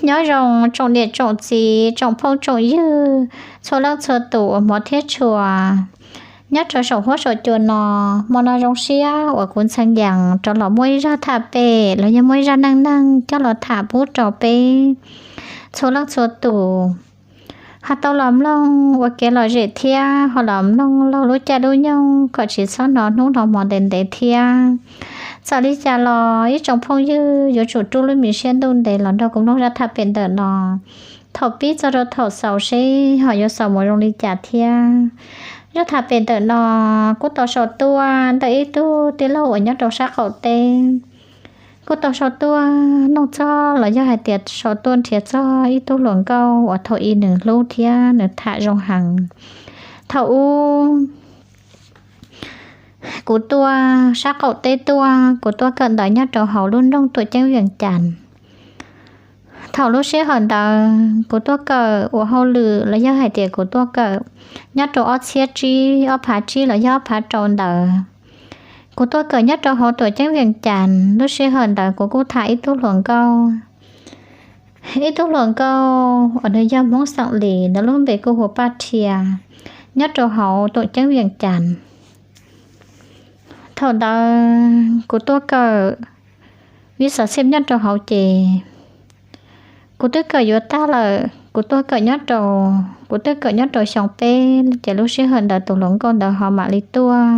Nyob zoo tsoom niam tsoom txiv, tsoom phooj tsoom ywg, txhua leej txhua tus uas hmov thiab tshua nyob rau saum huab saum cua no. Hmo no zoo siab uas kuv Ntxhee Yees rov los muaj ib zaj tham pem los yog muaj ib zaj neej neeg coj los tham pub rau peb txhua leej txhua tus ho tau los mloog ua kev lom zem thiab ho los mloog laug lub caij lub nyoog kom tsis txhob hnov hnub hnov hmo ntev ntev thiab. Txawm li cas los ib tsoom phooj ywg yuav tsum rub lub me siab ntuj ntev los nrog kuv mloog zaj tham pem ntawm no thaum pib txog rau thaum xaus seb ho yuav xaus mus zoo li cas thiab. Zaj tham pem ntawm no kuj tau sau tuaj ntawm ib tug tij laug uas nyob rau sab qaum teb. Kuj tau sau tuaj nug txog los yog hais tias sau tuaj nrhiav txog ib tug hluas nkauj uas thaum ub nws hlub thiab nws tham zoo heev. Thaum ub kuv tuaj sab qaum teb tuaj, kuv tuaj kawm ntawv nyob rau hauv lub nroog Tuam Ceeb Vees Cas. Thaum lub sij hawm ntawd kuv tuaj kawm ua hauj lwm los yog hais tias kuv tuaj kawm nyob rau ob txhiab tsib, ob phav tsib los yog ob phav rau ntawd. Kuv tuaj kawm nyob rau hauv Tuam Ceeb Vees Cas, lub sij hawm ntawd kuv kuj tham ib tug hluas nkauj. Ib tug hluas nkauj uas nws yog Hmoob xeem Lis, nws lub npe kuj hu Paj Rhia, nyob rau hauv Tuam Ceeb Vees Cas. Thaum ntawd kuv tuaj kawm vis xav xib nyob rau hauv ces kuv twb kawm yuav tag lawm, kuv tuaj kawm nyob rau, kuv twb kawm nyob rau xyoo peb ces lub sij hawm ntawd tus hluas nkauj ntawd ho mam li tuaj.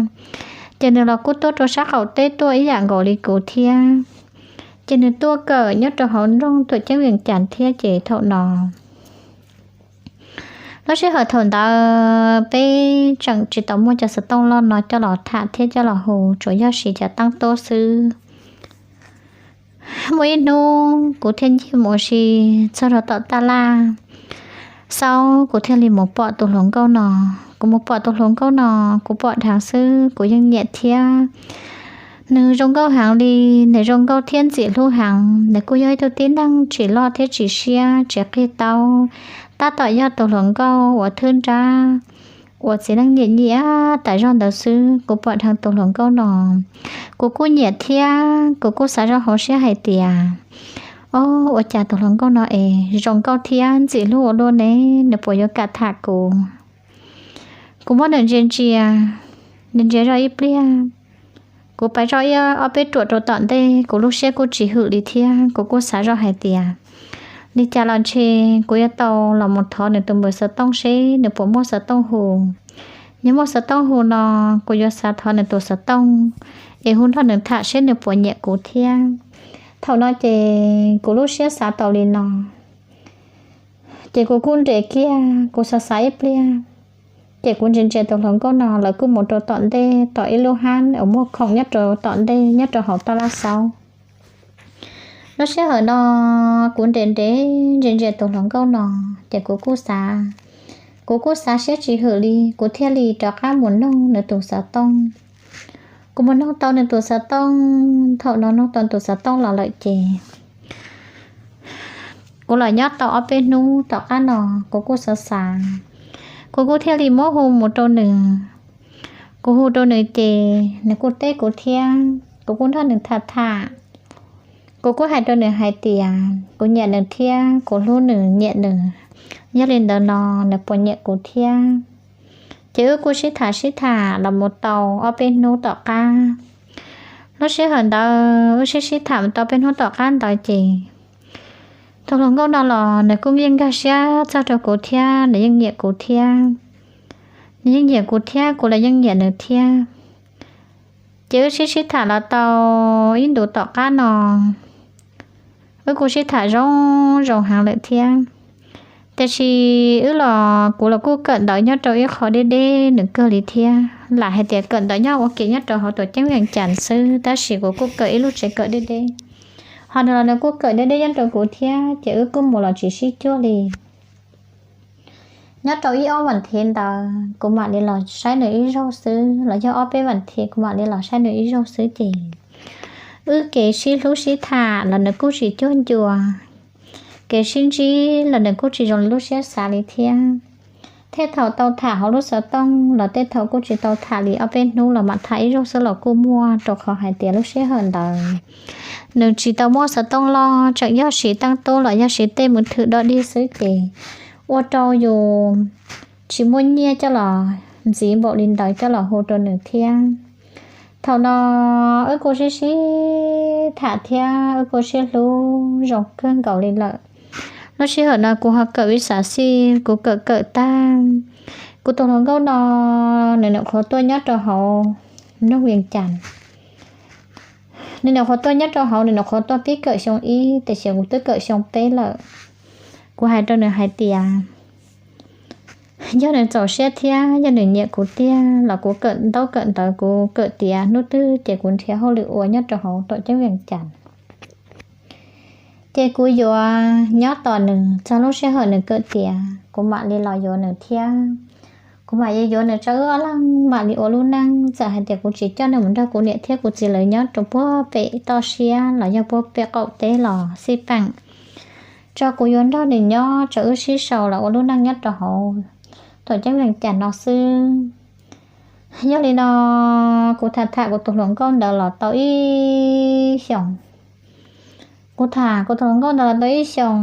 Ces nws los kuj tuaj rau sab qaum teb tuaj ib yam nkaus li kuv thiab. Ces nws tuaj kawm nyob rau hauv nroog Tuam Ceeb Vees Cas thiab ces thaum no lub sij hawm thaum ntawd peb tseem tsis tau muaj cov xov tooj loj no coj los tham thiab coj los hu, tsuas yog siv cov teeb tub xwb. Muaj ib hnub kuv thiaj ncig mus si txog rau tom taj laj xauj, kuv thiaj li mus pom tus hluas nkauj no. Kuv mus pom tus hluas nkauj no, kuv pom dheev xwb kuv yeej nyiam thiab. Nws zoo nkauj heev li, nws zoo nkauj thiab ntxim hlub heev. Nws kuj yog ib tug tib neeg tsis loj thiab tsis siab, tsis qig taub, tab tom yog tus hluas nkauj uas thwb nrab uas txiv neej nyiam nyiam tas zog ntawd xwb. Kuv pom dheev tus hluas nkauj no, kuv kuj nyiam thiab kuv kuj xav zoj hauv siab hais tias, o, ua cas tus hluas nkauj no es zoo nkauj thiab ntxim hlub ua luaj ne, nws puas yuav kam tham kuv? Kuv muab nws ntsia ntsia, nws ntsia zoj ib pliag, kuv pais zoj ib ob peb ruam rau tom ntej, kuv lub siab kuj tsis hwm li thiab kuv kuj xav zoj hais tias, li cas los ntshe kuv yuav tau los mus thov nws tus npawb xov tooj seb nws puas muaj xov tooj hu. Yog muaj xov tooj hu no, kuv yuav xav thov nws tus xov tooj es hu nrog nws tham seb nws puas nyiam kuv thiab. Thaum no ces kuv lub siab xav tau li no, ces kuv kuj nres kiag, kuv xav xav ib pliag, ces kuv ntsia ntsia tus hluas nkauj no lawv kuj mus rau tom ntej tom ib lub hab uas muaj khoom nyob rau tom ntej nyob rau hauv taj laj xauj. Lub sij hawm no kuv nres nres ntsia ntsia tus hluas nkauj no, ces kuv kuj xav, kuv kuj xav siab tsis hwm li, kuv thiaj li rov qab mus nug nws tus xov tooj. Kuv mus nug tau nws tus xov tooj, thaum no nug tau tus xov tooj los lawm ces kuv los nyob tau ob peb hnub tom qab no, kuv kuj xav xav, kuv kuj thiaj li muab hu mus rau nws. Kuv hu rau nws ces nws kuj teb kuv thiab, kuv kuj nrog nws tham tham. Kuv kuj hais rau nws hais tias kuv nyiam nws thiab kuv hlub nws nyiam nws, yog li ntawd no nws puas nyiam kuv thiab. Ces wb kuj sib tham sib tham los mus tau ob peb hnub tom qab. Lub sij hawm ntawd wb sib sib tham mus tau peb hnub tom qab ntawd ces tus hluas nkauj no los nws kuj yeej nkag siab txog rau kuv thiab, nws yeej nyiam kuv thiab. Nws yeej nyiam kuv thiab kuv los yeej nyiam nws thiab. Ces wb sib sib tham los tau ib ntus tom qab no, wb kuj sib tham zoo zoo heev lawm thiab. Tiam sis wb los kuv los kuj kawm ntawv nyob rau ib qho deb deb nws kawg li thiab. Lam hais tias kawm ntawv nyob ua ke nyob rau hauv tuam ceeb Vees Cas xwb, tab sis kuv kuj kawm ib lub tsev kawm deb deb, ho nws los nws kuj kawm deb deb nyob rau kuv thiab, ces wb kuj mus los tsis sib cuag li. Nyob rau ib ob vas thiv ntawd kuv mam li los saib nws ib zaug xwb, los yog ob peb vas thiv kuv mam li los saib nws ib zaug xwb ces wb kev sib hlub sib tham los nws kuj tsis cuag ncua, kev sib ntsib los nws kuj tsis zoo li lub siab xav li thiab. Thiab thaum tau tham hauv lub xov tooj los tej thaum kuj tsis tau tham li ob peb hnub los mam tham ib zaug xwb los kuj muaj, rau qhov hais tias lub sij hawm ntawd nws tsis tau muaj xov tooj loj, tseem yog siv teej tub los yog siv tej mus thwm dog dig xwb ces ua rau yus tsis muaj nyiaj coj los ntxiv npaum li ntawd coj los hu rau nws thiab. Thaum no wb kuj sib sib tham thiab wb kuj sib hlub zoo kawg nkaus li lawm. Lub sij hawm no kuv ho kawm ib xav xij, kuv kawm kawm tag, kuv tus hluas nkauj no nws nyuam qhuav tuaj nyob rau hauv nroog Vias Cas. Nws nyuam qhuav tuaj nyob rau hauv, nws nyuam qhuav tuaj pib kawm xyoo ib, tiam sis kuv twb kawm xyoo peb lawm. Kuv hais rau nws hais tias yog nws txaus siab thiab yog nws nyiam kuv tiag los kuv kawm ntaub kawm ntawv, kuv kawm tiav hnub twg ces kuv nrhiav hauj lwm ua nyob rau hauv tuam ceeb Vias Cas. Ces kuv yuav nyob tos nws txog lub sij hawm nws kawm tiav, kuv mam li los yuav nws thiab. Kuv mam li yuav nws rau wb ob leeg mam li ua lub neej. Txawm hais tias kuv tsis coj nws mus nrog kuv niam thiab kuv txiv lawv nyob rau puag pem toj siab los yog puag pem qaum teb los xij peem, tso kuv yuav nrog nws nyob, tso wb sib sau los ua lub neej nyob rau hauv tuam ceeb Vias Cas no xwb. Yog li no, kuv tham tham kuv tus hluas nkauj ntawd los tau ib xyoos. Kuv tham kuv tus hluas nkauj ntawd los tau ib xyoos,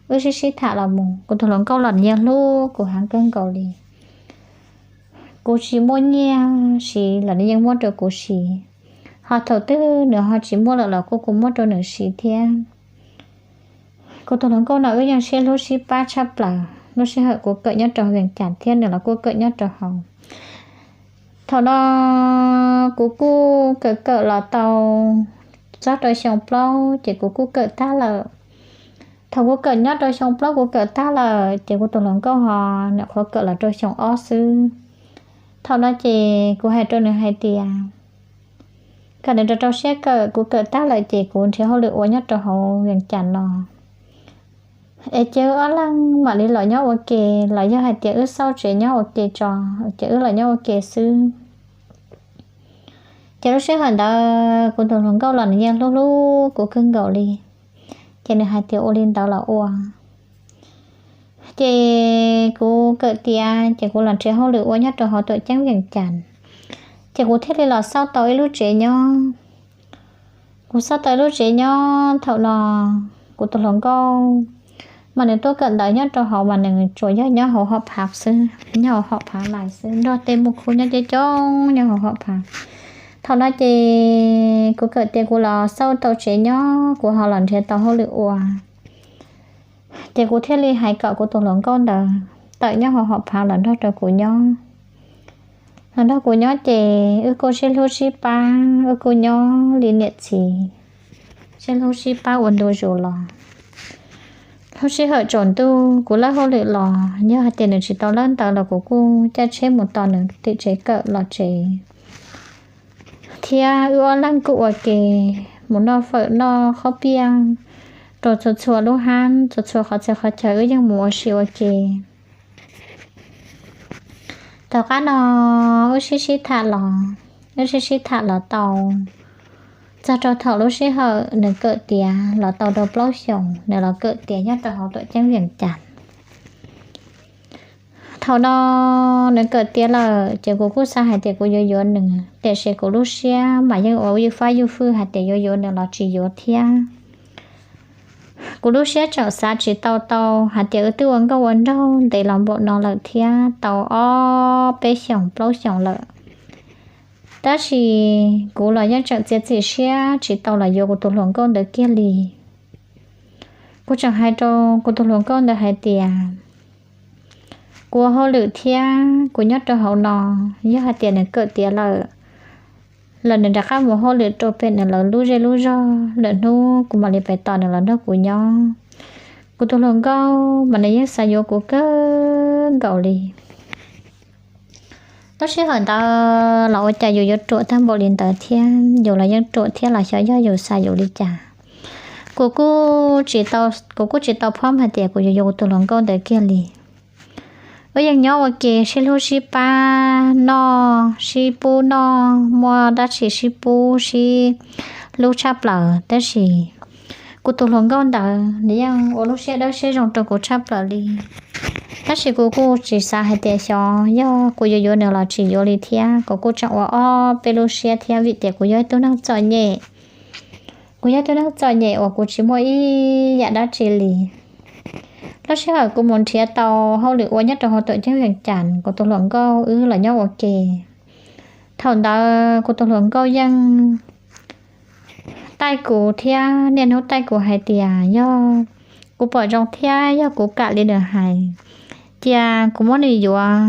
wb sib sib tham los mus, kuv tus hluas nkauj los nws yeej hlub kuv heev kawg nkaus li. Kuv tsis muaj nyiaj siv los nws yeej muab rau kuv siv, ho thaum twg nws ho tsis muaj lawm los kuj kuv muab rau nws siv thiab. Kuv tus hluas nkauj no wb yeej sib hlub sib pab tshaj plaws. Lub sij hawm kuv kawm nyob rau Vias Cas thiab nws los kuj kawm nyob rau hauv. Thaum no kuv kuj kawm kawm los tau txog rau xyoo plaub ces kuv kuj kawm tag lawm. Thaum kuv kawm nyob rau xyoo plaub kuv kawm tag lawm ces kuv tus hluas nkauj ho nyuam qhuav kawm los rau xyoo ob xwb. Thaum no ces kuv hais rau nws hais tias kom nws rau rau siab kawm, kuv kawm tag lawm ces kuv nrhiav hauj lwm ua nyob rau hauv Vias Cas no es cia wb ob leeg mam li los nyob ua ke, los yog hais tias wb xauj tsev nyob ua ke tso, ces wb los nyob ua ke xwb. Ces lub sij hawm ntawd kuv tus hluas nkauj los nws yeej hlub hlub kuv kawg nkaus li, ces nws hais tias ua li ntawd los ua. Ces kuv kawm tiav ces kuv los nrhiav hauj lwm ua nyob rau hauv tuam ceeb Vias Cas, ces kuv thiaj li los xauj tau ib lub tsev nyob. Kuv xauj tau ib lub tsev nyob thaum no, kuv tus hluas nkauj mas nws tuaj kawm ntawv nyob rau hauv mas nws tsuas yog nyob hauv hom phav xwb, nyob hauv hom phav lais xwb, nrog tej muaj khub nyob coob coob nyob hauv hom phav. Thaum no ces kuv kawm tiav kuv los xauj tau tsev nyob, kuv ho los nrhiav tau hauj lwm ua, ces kuv thiaj li hais kom kuv tus hluas nkauj ntawd tawm nyob hauv hom phav los nrog rau kuv nyob. Los nrog kuv nyob ces wb kuj sib hlub sib pab, wb kuj nyob li niam txiv, sib hlub sib pab ua ntu zus los. Lub sij hawm tsaus ntuj kuv lawb hauj lwm los yog hais tias nws tsis tau lawb ntawv los kuv kuj caij tsheb mus tos nws tim tsev kawm los tsev, thiab wb ob leeg kuj ua ke mus noj fawm noj qhob piaj rau txhua txhua lub hab, txhua txhua qhov txhia qhov chaw wb yeej mus ua si ua ke. Tom qab no wb sib sib tham los, wb sib sib tham los tau txog rau thaum lub sij hawm nws kawm tiav los tau rau plaub xyoos, nws los kawm tiav nyob rau hauv tuam ceeb Vias Cas. Thaum no nws kawm tiav lawm ces kuv kuj xav hais tias kuv yuav yuav nws, tiam sis kuv lub siab mas yeej ua yij fab yij fwj hais tias yuav yuav nws los tsis yuav thiab. Kuv lub siab tseem xav tsis tau tau hais tias wb twb ua nkauj ua nraug ntev los npaum no lawm thiab tau ob peb xyoos plaub xyoos lawm, tab sis kuv los yeej tseem txiav txim siab tsis tau los yuav kuv tus hluas nkauj ntawd kiag li. Kuv tseem hais rau kuv tus hluas nkauj ntawd hais tias kuv ua hauj lwm thiab kuv nyob rau hauv no, yog hais tias nws kawm tiav lawm, los nws rov qab mus hauj lwm rau pem nws lawv lub zej lub zog, lwm hnub kuv mam li pem tos nws los nrog kuv nyob. Kuv tus hluas nkauj mas nws yeej xav yuav kuv kawg nkaus li. Lub sij hawm ntawd los ua cas yus yuav ruam tag npaum li ntawd thiab, yus los yeej ruam thiab los xyov yog yus xav yus li cas. Kuv kuj tsis tau, kuv kuj tsis tau phob hais tias kuv yuav yuav kuv tus hluas nkauj ntawd kiag li. Wb yeej nyob ua ke sib hlub sib pab noj, sib pub noj, muaj dab tsi sib pub sib hlub tshaj plaws, tab sis kuv tus hluas nkauj ntawd nws yeej ua lub siab dawb siab zoo rau kuv tshaj plaws li. Tab sis kuv kuj tsis xav hais tias xyov yog kuv yuav yuav nws los tsis yuav li thiab, kuv kuj tseem ua ob peb lub siab thiab vim tias kuv yog ib tug neeg txom nyem. Kuv yog tug neeg txom nyem uas kuv tsis muaj ib yam dab tsi li. Lub sij hawm kuv mus nrhiav tau hauj lwm ua nyob rau hauv tuam ceeb Vees Cas, kuv tus hluas nkauj wb los nyob ua ke. Thaum ntawd kuv tus hluas nkauj yeej taij kuv thiab niaj hnub taij kuv hais tias yog kuv pom zoo thiab yog kuv kam li nws hais, cia kuv muab nws yuav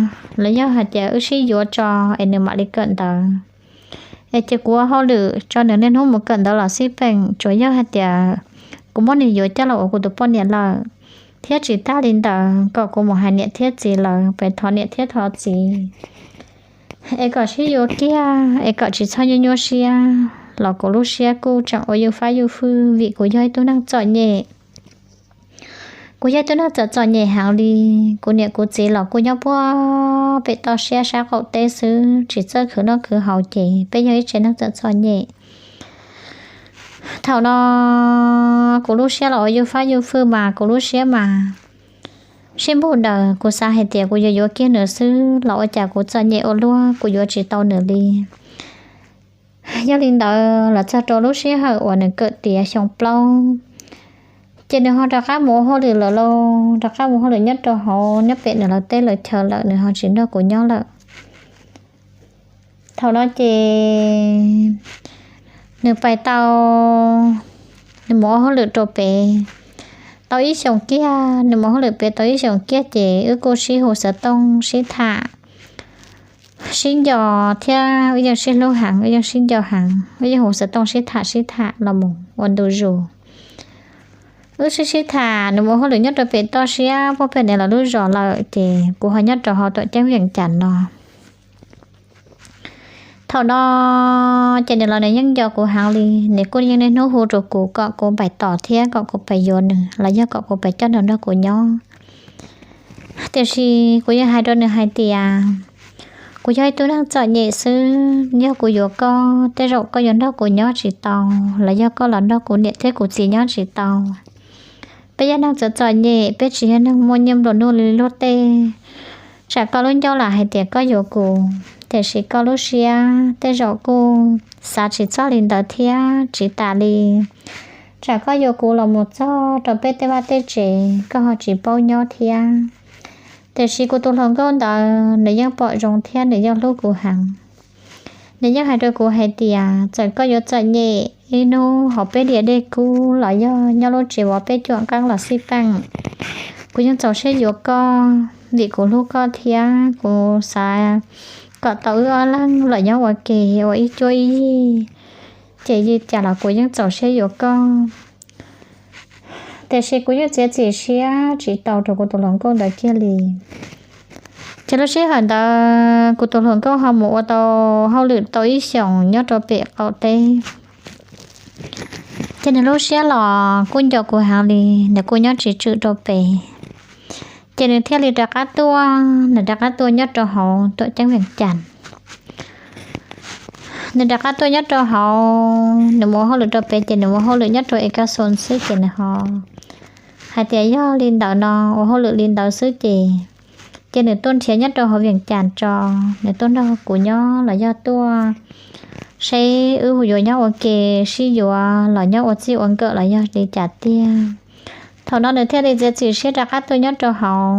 los yog hais tias wb sib yuav tso es nws mam li kawm ntawv. Es cia kuv ua hauj lwm tso nws niaj hnub mus kawm ntawv los xij peem, tsuas yog hais tias kuv muab nws yuav coj los ua kuv tus poj niam lawm, thiab tsis tas li ntawd kom kuv mus hais niam thiab txiv lawv, pem thov niam thiab thov txiv es kom sib yuav kiag es kom tsis txhob nyuaj nyuaj siab los kuv lub siab kuj tseem ua yuj fab yuj fwj vim kuv yog ib tug neeg txom nyem. Kuv yog ib tug neeg txom txom nyem heev li. Kuv niam kuv txiv los kuj nyob puag pem toj siab sab qaum teb xwb, tsis txawj khwv noj khwv haus ces peb yog ib tsev neeg txom txom nyem. Thaum no kuv lub siab los ua yuj fab yuj fwj mas kuv lub siab mas sib npug daws, kuv xav hais tias kuv yuav yuav kiag nws xwb los ua cas kuv txom nyem ua luaj kuv yuav tsis tau nws li. Yog li ntawd los txog rau lub sij hawm uas nws kawm tiav xyoo plaub, ces nws ho rov qab mus ua hauj lwm lawm lauj, rov qab mus hauj lwm nyob rau hauv nyob pem nws lawv teb lawv chaw lawm, nws ho tsis nrog kuv nyob lawm. Thaum no ces nws pais tau, nws mus ua hauj lwm rau pem tau ib xyoos kiag, nws mus ua hauj lwm pem tau ib xyoos kiag ces wb kuj sib hu xov tooj sib tham, sib nco thiab wb yeej sib hlub heev, wb yeej sib nco heev, wb yeej hu xov tooj sib tham sib tham los mus ua ntu zus. Wb sib sib tham, nws mus ua hauj lwm nyob rau pem toj siab puag pem nws lawv lub zos lawm ces kuv ho nyob rau hauv tuam ceeb Vees Cas no. Thaum no ces nws los nws yeej nco kuv heev li, nws kuj yeej niaj hnub hu rau kuv kom kuv pais tos thiab kom kuv pais yuav nws los yog kom kuv pais coj nws nrog kuv nyob. Tiam sis kuv yeej hais rau nws hais tias, kuv yog ib tug neeg txom nyem xwb, yog kuv yuav koj tej zaum koj yuav nrog kuv nyob tsis tau, los yog koj los nrog kuv niam thiab kuv txiv nyob tsis tau. Peb yog neeg txom txom nyem, peb tsis yog neeg muaj nyiaj nplua nuj li luag tej. Tsam koj lub ncauj lam hais tias koj yuav kuv, tiam sis koj lub siab tej zaum kuj xav tsis txog li ntawd thiab tsis tas li. Tsam koj yuav kuv los mus txog rau peb tej vaj tej tsev koj ho tsis paub nyob thiab. Tiam sis kuv tus hluas nkauj ntawd nws yeej pom zoo thiab nws yeej hlub kuv heev. Nws yeej hais rau kuv hais tias txawm koj yuav txom nyem ib hnub hauv peb diam dej kub los yog nyob lub tsev vov peb cuam nqeeb los xij peem, kuv yeej txaus siab yuav koj, vim kuv hlub koj thiab kuv xav kom tau wb ob leeg los nyob ua ke ua ib cuab ib yig, ces li cas los kuv yeej txaus siab yuav koj. Tiam sis kuv yeej txiav txim siab tsis tau rau kuv tus hluas nkauj ntawd kiag li. Ces lub sij hawm ntawd kuv tus hluas nkauj ho mus ua tau hauj lwm tau ib xyoos nyob rau pem qaum teb. Ces nws lub siab los kuj nco kuv heev li, nws kuj nyob tsis tswm rau pem. Ces nws thiaj li rov qab tuaj, nws rov qab tuaj nyob rau hauv tuam ceeb Vees Cas. Nws rov qab tuaj nyob rau hauv, nws mus ua hauj lwm rau pem ces nws mus ua hauj lwm nyob rau es kaj xoo xwb ces nws ho hais tias yog li ntawd no, ua hauj lwm li ntawd xwb ces, ces nws tuaj nrhiav nyob rau hauv Vees Cas tso, nws tuaj nrog kuv nyob los yog tuaj seb wb yuav nyob ua ke, sib yuav los nyob ua txij ua nkawm los yog li cas tiag. Thaum no nws thiaj li txiav txim siab rov qab tuaj nyob rau hauv.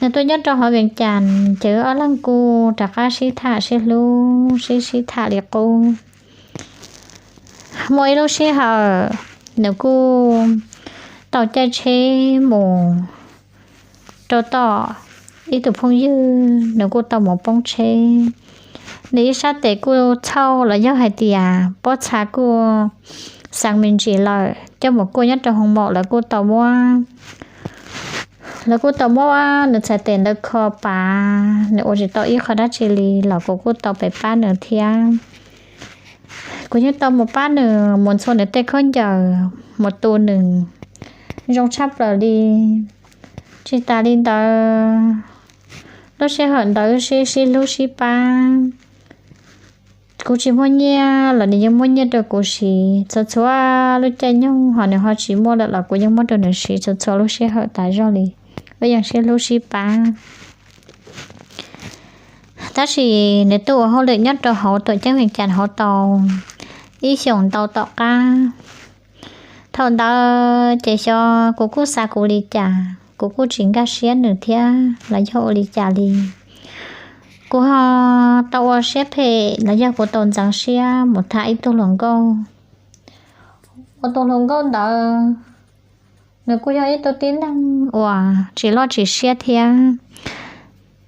Nws tuaj nyob rau hauv Vees Cas ces wb ob leeg kuj rov qab sib tham sib hlub sib sib tham li qub. Muaj ib lub sij hawm nws kuj tau caij tsheb mus rau tom ib tug phooj ywg, nws kuj tau mus poob tsheb. Nws ib sab tes kuj txhauj los yog hais tias pob txha kuj xeev me ntsis lawm, coj mus kuaj nyob rau hoo maum lawv kuj tau muab, lawv kuj tau muab nws txhais tes ntawd kho pav, nws ua tsis tau ib qho dab tsi li los kuv kuj tau pab nws thiab. Kuv yeej tau mus pab nws mus ntxhua nws tej khaub ncaws, mus tu nws zoo tshaj plaws li. Tsis tas li ntawd, lub sij hawm ntawd wb sib sib hlub sib pab. Kuv tsis muaj nyiaj los nws yeej muab nyiaj rau kuv siv txhua txhua lub caij nyoog, ho nws ho tsis muaj lawm los kuv yeej muab rau nws siv txhua txhua lub sij hawm tas zog li. Wb yeej sib hlub sib pab. Tab sis nws tuaj ua hauj lwm nyob rau hauv tuam ceeb Vees Cas hauv tau ib xyoos ntau tom qab. Thaum ntawd ces xyov kuv kuj xav kuv li cas, kuv kuj tsis nkag siab nws thiab los yog ua li cas li. Kuv ho tau ua siab phem los yog kuv tau ntxeev siab mus tham ib tug hluas nkauj. Ua tus hluas nkauj ntawd nws kuj yog ib tug tib neeg uas tsis loj tsis siab thiab,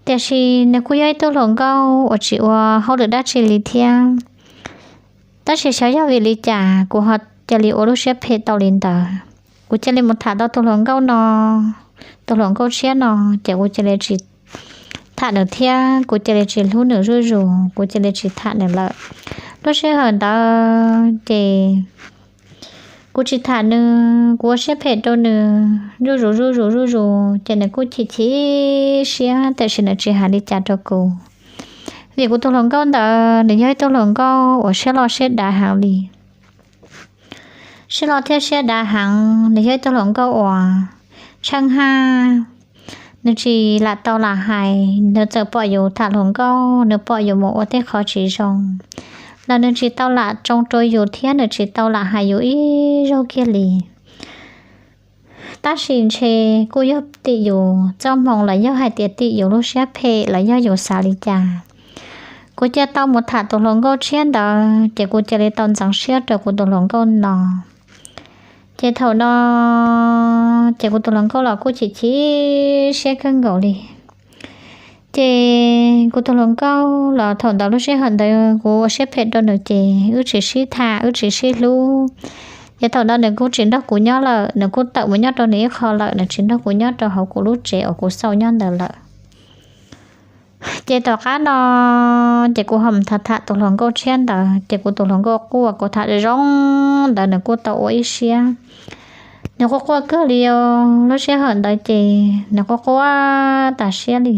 tiam sis nws kuj yog ib tug hluas nkauj uas tsis ua hauj lwm dab tsi li thiab. Tab sis xyov yog vim li cas kuv ho cia li ua lub siab phem tau li ntawd. Kuv cia li mus tham tau tus hluas nkauj no, tus hluas nkauj tshiab no, ces kuv cia li tsis tham nws thiab kuv cia li tsis hlub nws zuj zus, kuv cia li tsis tham nws lawm. Lub sij hawm ntawd ces kuv tsis tham nws, kuv ua siab phem rau nws zuj zus zuj zus zuj zus, ces nws kuj chim chim siab tiam sis nws tsis hais li cas rau kuv. Vim kuv tus hluas nkauj ntawd nws yog ib tug hluas nkauj uas siab loj siab dav heev li. Siab loj thiab siab dav heev, nws yog ib tug hluas nkauj uas tsheej haj, nws tsis lam tau lam hais, nws txawm pom yus tham hluas nkauj, nws pom yus mus ua tej qhov tsis zoo los nws tsis tau lam tsoo rau yus thiab nws tsis tau lam hais yus ib zaug kiag li. Tab sis ntshe kuj yog tim yus txoj hmoo los yog hais tias tim yus lub siab phem los yog yus xav li cas, kuv cia tau mus tham tus hluas nkauj tshiab ntawd ces kuv cia li tau ntxeev siab rau kuv tus hluas nkauj no. Ces thaum no ces kuv tus hluas nkauj los kuj chim chim siab kawg nkaus li. Ces kuv tus hluas nkauj los thaum ntawd lub sij hawm ntawd kuv ua siab phem rau nws ces wb tsis sib tham wb tsis sib hlub. Ces thaum no nws kuj tsis nrog kuv nyob lawm, nws kuj tawm mus nyob rau nws ib qho lawm, nws tsis nrog kuv nyob rau hauv kuv lub tsev uas kuv xauj nyob ntawd lawm. Ces tom qab no ces kuv ho mus tham tham tus hluas nkauj tshiab ntawd ces kuv tus hluas nkauj quaj, kuv tham zoo ntawd nws kuj tau ua ib siab. Nws quaj quaj kawg li os, lub sij hawm ntawd ces nws quaj quaj tas siab li.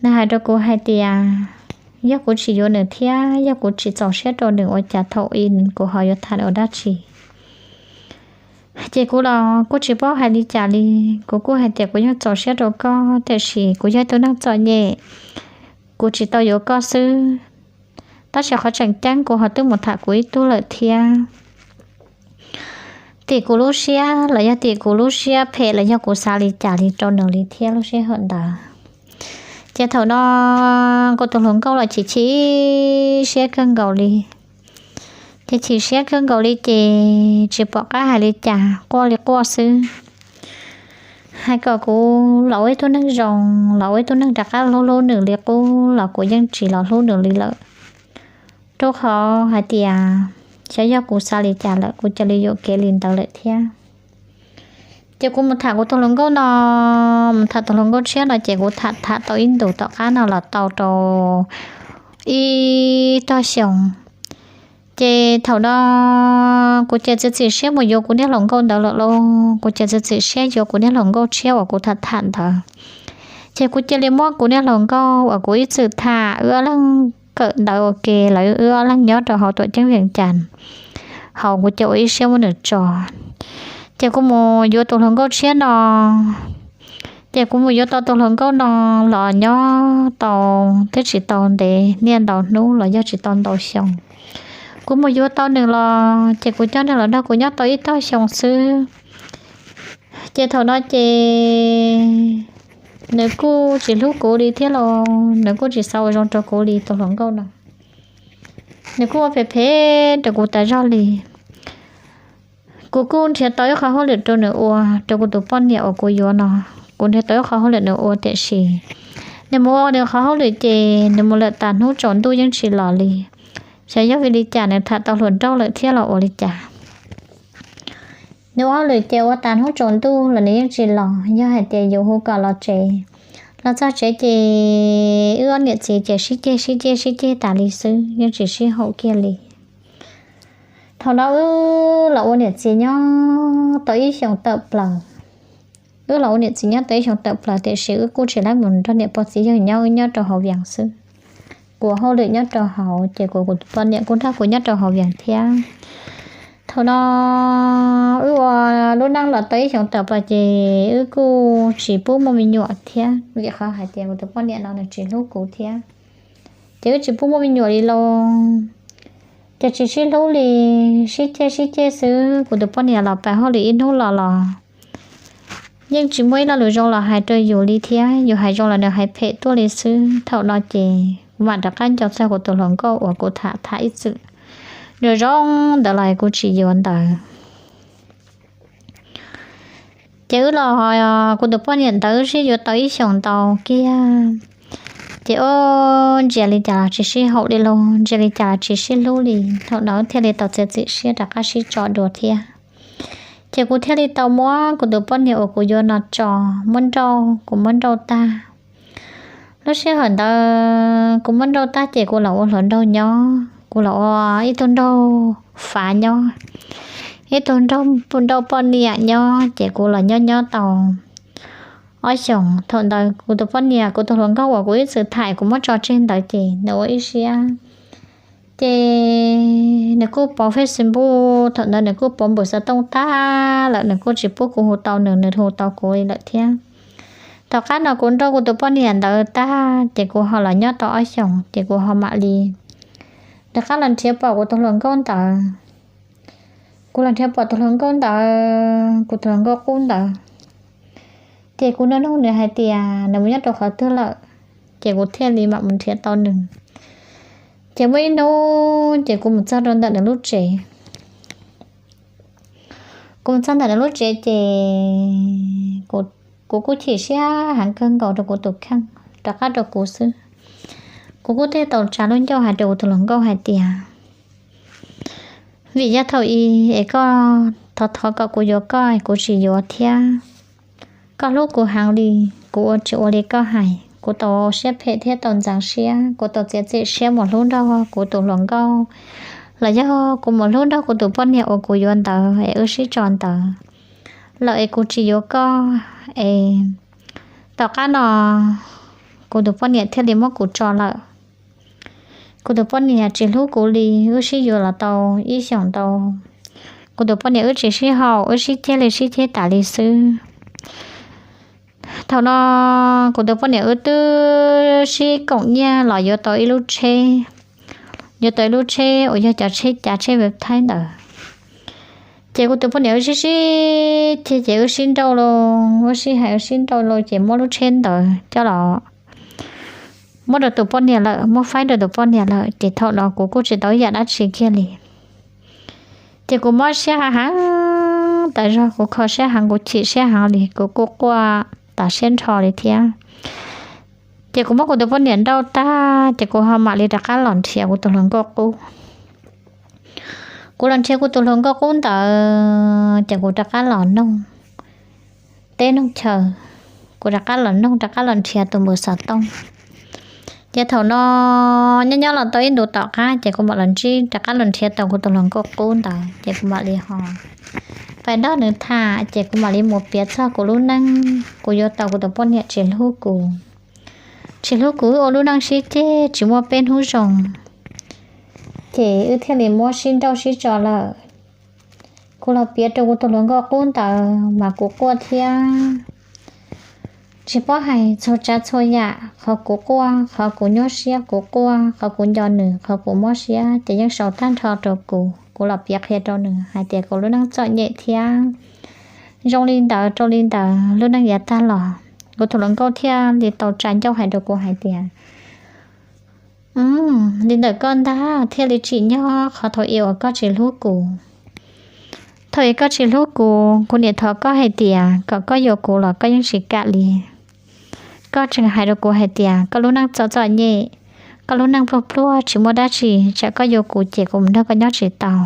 Nws hais rau kuv hais tias yog kuv tsis yuav nws thiab yog kuv tsis txaus siab rau nws ua cas thaum ub kuv ho yuav tham ua dab tsi. Ces kuv los kuj tsis paub hais li cas li, kuv kuj hais tias kuv yeej txaus siab rau koj tiam sis kuv yog tus neeg txom nyem, kuv tsis tau yuav koj xwb. Tab sis qhov tseem ceeb kuv ho twb mus tham kuv ib tug lawm thiab. Tim kuv lub siab los yog tim kuv lub siab phem los yog kuv xav li cas li rau nws li thiab lub sij hawm ntawd. Ces thaum no kuv tus hluas nkauj los chim chim siab kawg nkaus li. Ces chim siab kawg nkaus li ces tsis pom qab hais li cas, quaj li quaj xwb. Hais kom kuv los ua ib tug neeg zoo, los ua ib tug neeg rov qab hlub hlub nws li qub los kuv yeej tsis los hlub nws li lawm. Rau qhov hais tias xyov yog kuv xav li cas lawm kuv cia li yuam kev li ntawd lawm thiab. Ces kuv mus tham kuv tus hluas nkauj no, mus tham tus hluas nkauj tshiab no ces kuv tham tham tau ib ntus tom qab no los tau rau ib tog xyoo. Ces thaum no kuv ces txiav txim siab mus yuav kuv niag hluas nkauj ntawd lawm lauj, kuv ces txiav txim siab yuav kuv niag hluas nkauj tshiab uas kuv tham tham ntawd. Ces kuv cia li muab kuv niag hluas nkauj uas kuv ib txwm tham wb ob leeg kawm ntawv ua ke los wb ob leeg nyob rau hauv tuam ceeb Vias Cas, hauv kuv ces ua ib siab muab nws tso. Ces kuv mus yuav tus hluas nkauj tshiab no. Ces kuv mus yuav tau tus hluas nkauj no los nyob tau twb tsis tau ntev niaj ntau hnub los yog tsis tau ntau xyoo. Kuv mus yuav tau nws los ces kuv coj nws los nrog kuv nyob tau ib tog xyoo xwb. Ces thaum no ces nws kuj tsis hlub kuv li thiab los nws kuj tsis xav ua zoo rau kuv li tus hluas nkauj no. Nws kuj ua phem phem rau kuv tas zog li. Kuv kuj nrhiav tau ib qhov hauj lwm rau nws ua, rau kuv tus poj niam uas kuv yuav no. Kuv nrhiav tau ib qhov hauj lwm nws ua tiam sis nws mus ua nws qhov hauj lwm ces nws mus lawm tas hnub tsaus ntuj yeej tsis los li. Xyov yog vim li cas nws tham tau hluas nraug lawm thiab los ua li cas. Nws ua hauj lwm ces ua tas hnub tsaus ntuj los nws yeej tsis los, yog hais tias yus hu kom los tsev, los txog tsev ces wb ob niam txiv ces sib ceg sib ceg sib ceg tas li xwb, yeej tsis sib haum kiag li. Thaum no wb los ua niam txiv nyob tau ib xyoos tawm plaws. Wb los ua niam txiv nyob tau ib xyoos tawm plaws tiam sis wb kuj tsis laib mus nrog niam pog txiv yawg nyob, wb nyob rau hauv Vias xwb. Kuv ua hauj lwm nyob rau hauv ces kuv, kuv poj niam kuj nrog kuv nyob rau hauv Vias thiab. Thaum no wb ua lub neej los tau ib xyoos tawm plaws ces wb kuj tsis pub muaj me nyuam thiab vim qhov hais tias kuv tus poj niam no nws tsis hlub kuv thiab. Ces wb tsis pub muaj me nyuam li lauj. Ces tsis sib hlub li, sib ceg sib ceg xwb. Kuv tus poj niam los pab hauj lwm ib hnub los los yeej tsis muaj ib lo lus zoo los hais rau yus li thiab, yus hais zoo los nws hais phem tuaj li xwb. Thaum no ces kuv mam rov qab nco txog kuv tus hluas nkauj uas kuv tham tham ib txwm zoo zoo ntawd los kuv tsis yuav ntawd. Ces wb los, kuv tus poj niam ntawd sib yuav tau ib xyoos ntau kiag, ces ua ntsia li cas los tsis sib haum li los ntsia li cas los tsis sib hlub li. Thaum no thiaj li tau txiav txim siab rov qab sib tso dua thiab. Ces kuv thiaj li tau muab kuv tus poj niam uas kuv yuav no tso, muab nrauj, kuv muab nrauj tag. Lub sij hawm ntawd kuv muab nrauj tag ces kuv los ua hluas nraug nyob, kuv los ua ib tug nraug fav nyob, ib tug nraug poj niam nyob, ces kuv los nyob nyob tau ob xyoos. Thaum ntawd kuv tus poj niam, kuv tus hluas nkauj uas kuv ib txwm tham kuv muab tso tseg ntawd ces nws ua ib siab, ces nws kuj pov Facebook, thaum ntawd nws kuj pov npus xov tooj tag lawm, nws kuj tsis pub kuv hu tau nws, nws hu tau kuv li lawm thiab. Tom qab no kuv nrauj kuv tus poj niam ntawd tag ces kuv ho los nyob tau ob xyoos ces kuv ho mam li rov qab los nrhiav pom kuv tus hluas nkauj ntawd. Kuv los nrhiav pom tus hluas nkauj ntawd, kuv tus hluas nkauj qub ntawd, ces kuv nug nug nws hais tias nws mus nyob rau qhov twg lawm, ces kuv thiaj li mam mus nrhiav tau nws. Ces muaj ib hnub ces kuv mus txog rau ntawm nws lub tsev. Kuv mus txog ntawm nws lub tsev ces kuv kuj chim siab heev kawg nkaus rau kuv tus kheej rov qab rau kuv xwb. Kuv kuj thiaj tau tsa lub ncauj hais rau kuv tus hluas nkauj hais tias, vim yog thaum i es koj thov thov kom kuv yuav koj es kuv tsis yuav thiab. Koj hlub kuv heev li, kuv ua tsis ua li koj hais. Kuv tau siab phem thiab tau ntxeev siab, kuv tau txiav txim siab mus hlub nrog kuv tus hluas nkauj, los yog kuv mus hlub nrog kuv tus poj niam uas kuv yuav ntawd es wb sib tso ntawd lawm es kuv tsis yuav koj es tom qab no kuv tus poj niam thiaj li muab kuv tso lawm. Kuv tus poj niam tsis hlub kuv li, wb sib yuav los tau ib xyoos ntau, kuv tus poj niam wb tsis sib haum, wb sib ceg li sib ceg tas li xwb. Thaum no kuv tus poj niam wb twb sib koom nyiaj los yuav tau ib lub tsheb, yuav tau ib lub tsheb uas yog cov tsheb cav tsheb vej thaib ntawd. Ces kuv tus poj niam wb sib sib ceg ces wb sib nrauj lauj, wb sib hais wb sib nrauj lauj ces muab lub tsheb ntawd coj los, muab rau tus poj niam lawm, muab faib rau tus poj niam lawm ces thaum no kuv kuj tsis tau ib yam dab tsi kiag li. Ces kuv mob siab heev heev tas zog, kuv kho siab heev, kuv chim siab heev li, kuv kuj quaj tas siab nrho li thiab. Ces kuv muab kuv tus poj niam nrauj tag ces kuv ho mam li rov qab los nrhiav kuv tus hluas nkauj qub. Kuv los nrhiav kuv tus hluas nkauj qub ntawd ces kuv rov qab los noog teb noog chaw, kuv rov qab los noog rov qab los nrhiav tus npawb xov tooj. Ces thaum no nyob nyob los tau ib ntus tom qab ces kuv mam los ntsib rov qab los nrhiav tau kuv tus hluas nkauj qub ntawd ces kuv mam li ho pais nrog nws tham ces kuv mam li mus piav txog kuv lub neej, kuv yuav tau kuv tus poj niam tsis hlub kuv, tsis hlub kuv, wb ua lub neej sib ceg tsis muaj peb hnub zoo, ces wb thiaj li muab sib nrauj sib tso lawm. Kuv los piav rau kuv tus hluas nkauj qub ntawd mas kuv quaj thiab tsis paub hais txhua tsav txhua yam, qhov kuv quaj, qhov kuv nyuaj siab kuv quaj, qhov kuv nco nws, qhov kuv mob siab ces yeej sau tag nrho rau kuv. Kuv los piav qhia rau nws hais tias kuv lub neej txom nyem thiab zoo li ntawd rau li ntawd, lub neej yav tag los. Kuv tus hluas nkauj thiaj li tau tsa ncauj hais rau kuv hais tias, li ntawm koj ntag thiaj li tsim nyog qhov thaum i uas koj tsis hlub kuv. Thaum i koj tsis hlub kuv, kuv niam thov koj hais tias kom koj yuav kuv los koj yeej tsis kam li. Koj tseem hais rau kuv hais tias koj lub neej txom txom nyem, koj lub neej pluag pluag tsis muaj dab tsi, tsam koj yuav kuv ces kuv mus nrog koj nyob tsis tau.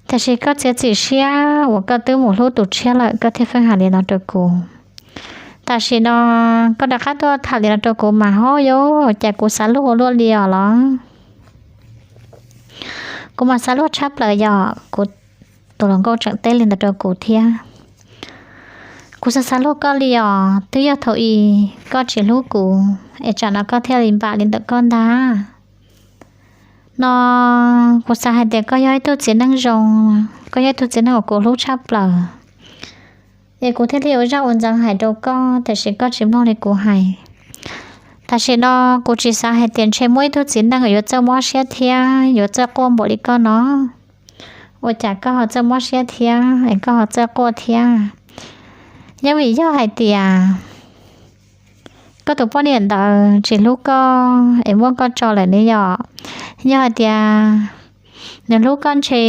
Tiam sis koj txiav txim siab uas koj twb mus hlub tus tshiab lawm koj thiaj pheej hais li no rau kuv. Tam sim no koj rov qab tuaj tham li no rau kuv mas ho yog cas kuv xav luag ua luaj li os los. Kuv mas xav luag tshaj plaws yom, kuv tus hluas nkauj tseem teb li ntawd rau kuv thiab. Kuv xav xav luag koj li os, twb yog thaum i koj tsis hlub kuv es tsam no koj thiaj li npam li ntawm koj ntag. No kuv xav hais tias koj yog ib tug txiv neej zoo, koj yog ib tug txiv neej uas kuv hlub tshaj plaws. Es kuv thiaj li ua zaj ua ntxeev hais rau koj, tiam sis koj tsis mloog li kuv hais. Tam sim no kuv tsis xav hais tias ntshe muaj ib tug txiv neej yuav txawj mob siab thiab yuav txawj quaj npaum li koj no. Ua cas koj ho txawj mob siab thiab es koj ho txawj quaj thiab? Yeej vim yog hais tias koj tus poj niam ntawd tsis hlub koj es muab koj tso lawm ne yom. Yog hais tias nws hlub koj ntshe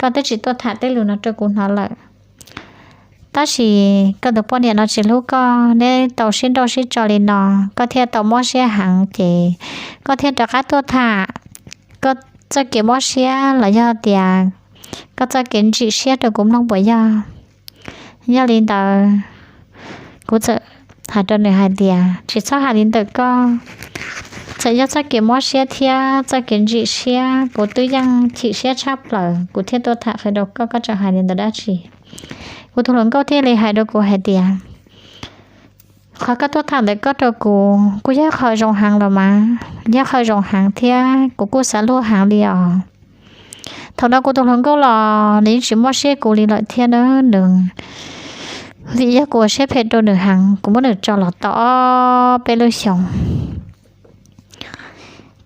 koj twb tsis tuaj tham tej lus no rau kuv hnov lawm. Tab sis koj tus poj niam no tsis hlub koj, neb tau sib nrauj sib tso li no, koj thiaj tau mob siab heev ces koj thiaj rov qab tuaj tham koj txoj kev mob siab los yog tias koj txoj kev ntsim siab rau kuv mloog puas yog? Yog li ntawd, kuv txawm hais rau nws hais tias tsis txhob hais li ntawm koj. Txawm yog txoj kev mob siab thiab txoj kev ntsim siab, kuv twb yeej chim siab tshaj plaws kuv thiaj tuaj tham qhia rau koj, koj tseem hais li ntawd dab tsi? Kuv tus hluas nkauj thiaj li hais rau kuv hais tias qhov koj tuaj tham ntawm koj rau kuv kuj yog qhov zoo heev los mas, yog qhov zoo heev thiab kuv kuj xav luag heev li os. Thaum no kuv tus hluas nkauj los nws yeej tsis mob siab kuv li lawm thiab na nws, vim yog kuv ua siab phem rau nws heev, kuv muab nws tso los tau ob peb lub xyoos.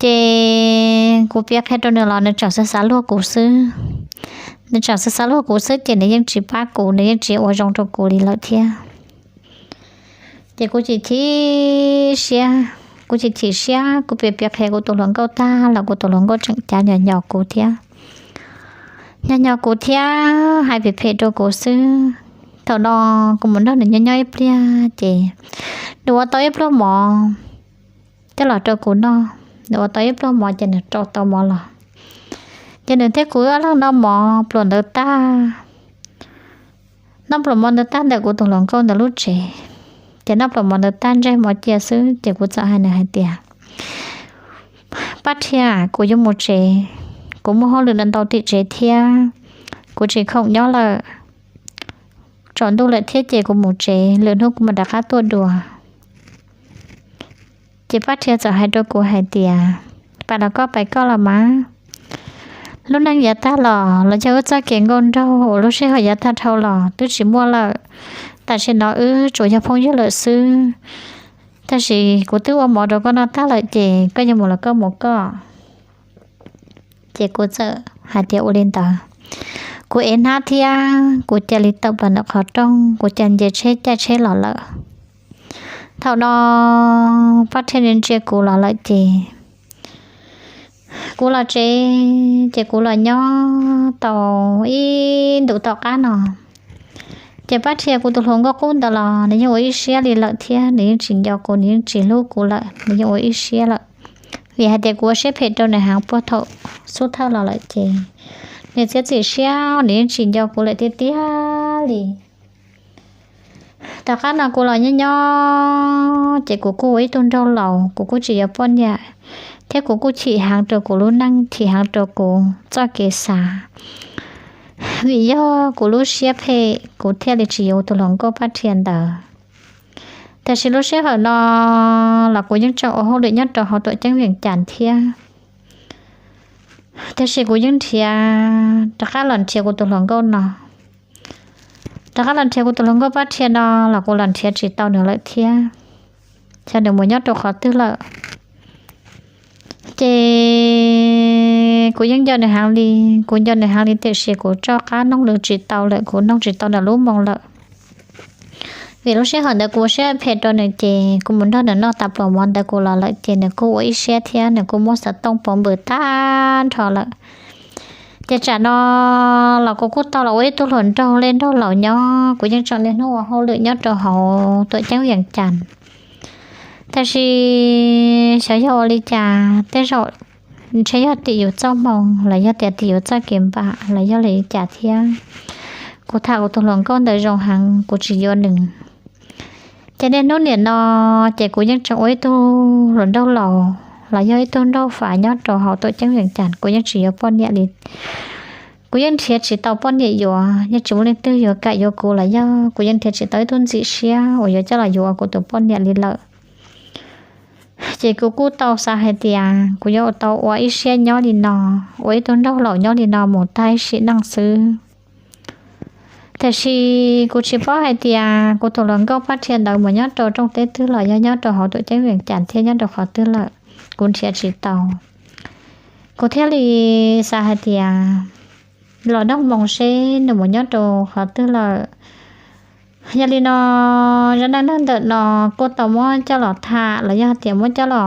Ces kuv piav qhia rau nws los nws tseem xav xav luag kuv xwb. Nws tseem xav xav luag kuv xwb ces nws yeej tsis pab kuv, nws yeej tsis ua zoo rau kuv li lawm thiab. Ces kuv chim chim siab, kuv chim chim siab, kuv piav piav qhia kuv tus hluas nkauj tag los kuv tus hluas nkauj tseem cav nyo nyo kuv thiab. Nyo nyo kuv thiab hais phem phem rau kuv xwb. Thaum no kuv mus nrog nws nyob nyob ib pliag ces nws ua tau ib pluag mov coj los rau kuv noj. Nws ua tau ib pluag mov ces nws rau tau mov los, ces nws thiab kuv ob leeg noj mov pluas ntawd tag. Noj pluas mov ntawd tag ntawm kuv tus hluas nkauj ntawd lub tsev, ces noj pluas mov ntawd tag ntseg mov cia xwb ces kuv txawm hais nws hais tias, Paj Rhia, kuv yuav mus tsev, kuv muaj hauj lwm ntau tim tsev thiab, kuv tsis khoom nyob lawm. Tsaus ntuj lawm thiab ces kuv mus tsev, lwm hnub kuv mam rov qab tuaj dua. Ces Paj Rhia txawm hais rau kuv hais tias, Pais los koj, pais koj los mas. Lub neej yav tag los los yog wb txoj kev nkauj nraug uas lub sij hawm yav tag dhau los twb tsis muaj lawm. Tam sim no wb tsuas yog phooj ywg lawm xwb. Tab sis kuv twb ua mov rau koj noj tag lawm ces koj yuav mus los koj mus koj. Ces kuv txawm hais tias ua li ntawd. Kuv ev hnab thiab kuv cia li tawm plaws ntawm qhov rooj, kuv cia nce tsheb caij tsheb los lawm. Thaum no Paj Rhia ntsia kuv los lawm ces kuv los tsev, ces kuv los nyob tau ib ntus tom qab no. Ces Paj Rhia kuv tus hluas nkauj qub ntawd los nws yeej ua ib siab li lawm thiab nws yeej tsis nco kuv, nws yeej tsis hlub kuv lawm, nws yeej ua ib siab lawm. Vim hais tias kuv ua siab phem rau nws heev puag thaum xub thawj los lawm ces nws txiav txim siab, nws yeej tsis nco kuv lawm tiag tiag li. Tom qab no kuv los nyob nyob ces kuv kuj ua ib tug nraug laus, kuv kuj tsis yuav poj niam, thiab kuv kuj chim heev rau kuv lub neej, chim heev rau kuv txoj kev xav. Vim yog kuv lub siab phem kuv thiaj li tsis yuav tus hluas nkauj Paj Rhia ntawd. Tiam sis lub sij hawm no los kuv yeej tseem ua hauj lwm nyob rau hauv tuam ceeb Vees Cas thiab. Tiam sis kuv yeej nrhiav, rov qab los nrhiav kuv tus hluas nkauj no. Rov qab los nrhiav kuv tus hluas nkauj Paj Rhia no los kuv los nrhiav tsis tau nws lawm thiab. Xyov nws mus nyob rau qhov twg lawm. Ces kuv yeej nco nws heev li, kuv nco nws heev li tiam sis kuv rov qab noog nws tsis tau lawm, kuv noog tsis tau nws lub moo lawm. Vim lub sij hawm ntawd kuv ua siab phem rau nws ces kuv mus nrog nws noj tas pluas mov ntawd kuv los lawm ces nws kuj ua ib siab thiab nws kuj muab xov tooj pauv npws tag nrho lawm. Ces tsam no los kuv kuj tau los ua ib tug hluas nraug li nraug laus nyob, kuv yeej tseem niaj hnub ua hauj lwm nyob rau hauv tuam ceeb Vees Cas. Tiam sis xyov yog ua li cas, tej zaum ntshe yog tim yus txoj hmoo los yog tias tim yus txoj kev npam los yog li cas thiab, kuv tham kuv tus hluas nkauj ntawd zoo heev kuv tsis yuav nws. Ces niaj hnub nim no ces kuv yeej tseem ua ib tug hluas nraug laus los yog ib tug nraug fav nyob rau hauv tuam ceeb Vees Cas, kuv yeej tsis yuav poj niam li. Kuv yeej nrhiav tsis tau poj niam yuav, yeej tsis muaj leej twg yuav kam yuav kuv los yog kuv yeej nrhiav tsis tau ib tug ntxim siab uas yuav coj los yuav kuv tus poj niam li lawm. Ces kuv kuj tau xav hais tias kuv yuav tau ua ib siab nyob li no, ua ib tug nraug laus nyob li no mus tag ib sim neej xwb. Tiam sis kuv tsis paub hais tias kuv tus hluas nkauj Paj Rhia ntawd mus nyob rau rooj teb twg lawm, yog nyob rau hauv tuam ceeb Vees Cas thiab nyob rau qhov twg lawm, kuv nrhiav tsis tau. Kuv thiaj li xav hais tias los nug moo seb nws mus nyob rau qhov twg lawm. Yog li no, zaj neej neeg ntawm no kuj tau muab coj los tham los yog tias muab coj los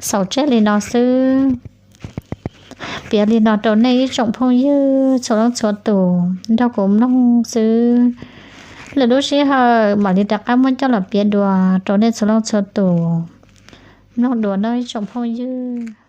xaus tseg li no xwb. Piav li no rau nej ib tsoom phooj ywg txhua leej txhua tus nrog kuv mloog xwb. Lwm lub sij hawm mam li rov qab muab coj los piav dua rau nej txhua leej txhua tus mloog dua nawb ib tsoom phooj ywg.